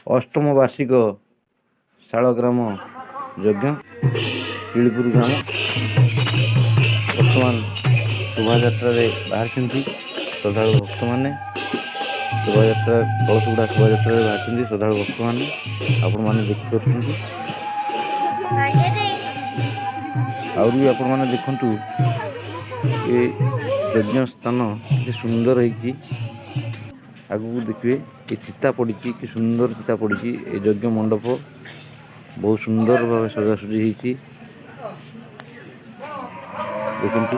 ଅଷ୍ଟମ ବାର୍ଷିକ ଶାଳଗ୍ରାମ ଯଜ୍ଞ, ତିଳିପୁର ଗ୍ରାମ। ବର୍ତ୍ତମାନ ଶୋଭାଯାତ୍ରାରେ ବାହାରିଛନ୍ତି ଶ୍ରଦ୍ଧାଳୁ ଭକ୍ତମାନେ। ଶୋଭାଯାତ୍ରା, କଳସ ବୁଡ଼ା ଶୋଭାଯାତ୍ରାରେ ବାହାରିଛନ୍ତି ଶ୍ରଦ୍ଧାଳୁ ଭକ୍ତମାନେ। ଆପଣମାନେ ଦେଖିପାରୁଛନ୍ତି। ଆହୁରି ବି ଆପଣମାନେ ଦେଖନ୍ତୁ, ଏ ଯଜ୍ଞ ସ୍ଥାନ କେତେ ସୁନ୍ଦର ହେଇଛି। ଆଗକୁ ଦେଖିବେ, ଏ ଚିତା ପଡ଼ିଛି, କି ସୁନ୍ଦର ଚିତା ପଡ଼ିଛି। ଏ ଯଜ୍ଞ ମଣ୍ଡପ ବହୁତ ସୁନ୍ଦର ଭାବେ ସଜାସଜି ହେଇଛି। ଦେଖନ୍ତୁ,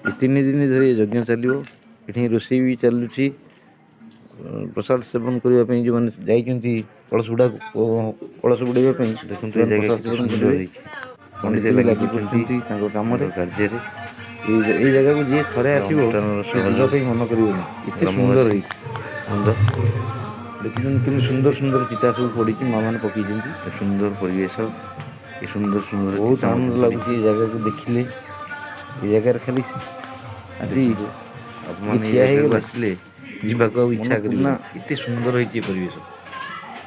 ଏ 3 ଦିନ ଧରି ଏ ଯଜ୍ଞ ଚାଲିବ। ଏଠି ରୋଷେଇ ବି ଚାଲୁଛି। ପ୍ରସାଦ ସେବନ କରିବା ପାଇଁ ଯେଉଁମାନେ ଯାଇଛନ୍ତି କଳସ ବୁଡ଼ା, କଳସ ବୁଡ଼େଇବା ପାଇଁ, ଦେଖନ୍ତୁ, ଏ ସେମାନେ ଜାଗା ପ୍ରସାଦ କେତେ ସେବନ ସୁନ୍ଦର କରିବେ। ହେଇଛି। ପଣ୍ଡିତ ପଣ୍ଡିତ ବି ଲାଗି ଲାଗି ପଡ଼ିଛନ୍ତି ପଡ଼ିଛନ୍ତି ତାଙ୍କ କାମରେ। ତାଙ୍କ କାର୍ଯ୍ୟରେ। ଏଇ ଜାଗାକୁ ଯିଏ ଥରେ ଏ ଆସିବ, ଅନୁଷ୍ଠାନର ସେ ଯିବା ସହଯୋଗ ପାଇଁ ମନ କରିବନି, ଏତେ ସୁନ୍ଦର ଗ୍ରାମବାସୀ ହେଇଛି। ବୃନ୍ଦ। ଦେଖୁଛନ୍ତି, କେମିତି ସୁନ୍ଦର ସୁନ୍ଦର ଚିତା ସବୁ ପଡ଼ିଛି, ମା ମାନେ ପକେଇଛନ୍ତି। ଏ ସୁନ୍ଦର ପରିବେଶ, ଏ ସୁନ୍ଦର ସୁନ୍ଦର ବହୁତ ଚିତା ଆନନ୍ଦ ମଧ୍ୟ ଲାଗୁଛି ପଡ଼ିଛି। ଏ ଜାଗାକୁ ଦେଖିଲେ। ଏ ଜାଗାରେ ଖାଲି ଆସି ଦେଖନ୍ତୁ, ଟିକେ ଆପଣମାନେ ଏଇ ଠିଆ ଜାଗାକୁ ହେଇଗଲେ ଆସିଲେ ଯିବାକୁ ଆଉ ମନ ଇଚ୍ଛା ପୂର୍ଣ୍ଣ କରିବେନି, ଏତେ ସୁନ୍ଦର ହେଇଛି ଏ ପରିବେଶ।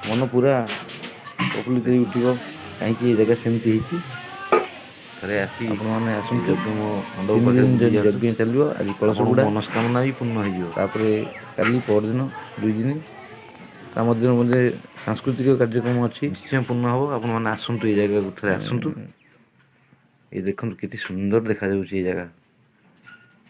ମନ ପୁରା ପ୍ରଫୁଲ୍ଲିତ ହେଇ ଉଠିବ, କାହିଁକି ଏ ଜାଗା ସେମିତି ହେଇଛି। ଥରେ ଆସି ଆପଣମାନେ ଏ ଆସନ୍ତୁ। ଯଜ୍ଞ ମଣ୍ଡପ ତିନି ପାଖରେ ଦିନ ବୁଲି ଯାଆନ୍ତୁ। ଯଜ୍ଞ ଚାଲିବ। ଆଜି କଳସ ଆପଣଙ୍କ ବୁଡ଼ା, ମନସ୍କାମନା ବି ପୂର୍ଣ୍ଣ ହେଇଯିବ। ତାପରେ କାଲି, ପରଦିନ 2 ଦିନ। ତା ମଧ୍ୟରେ ମଧ୍ୟ ସାଂସ୍କୃତିକ କାର୍ଯ୍ୟକ୍ରମ ଅଛି। ନିଶ୍ଚୟ ପୂର୍ଣ୍ଣ ହେବ। ଆପଣମାନେ ଆସନ୍ତୁ, ଏଇ ଜାଗାକୁ ଥରେ ଆସନ୍ତୁ। ଏ ଦେଖନ୍ତୁ, କେତେ ସୁନ୍ଦର ଦେଖାଯାଉଛି ଏ ଜାଗା।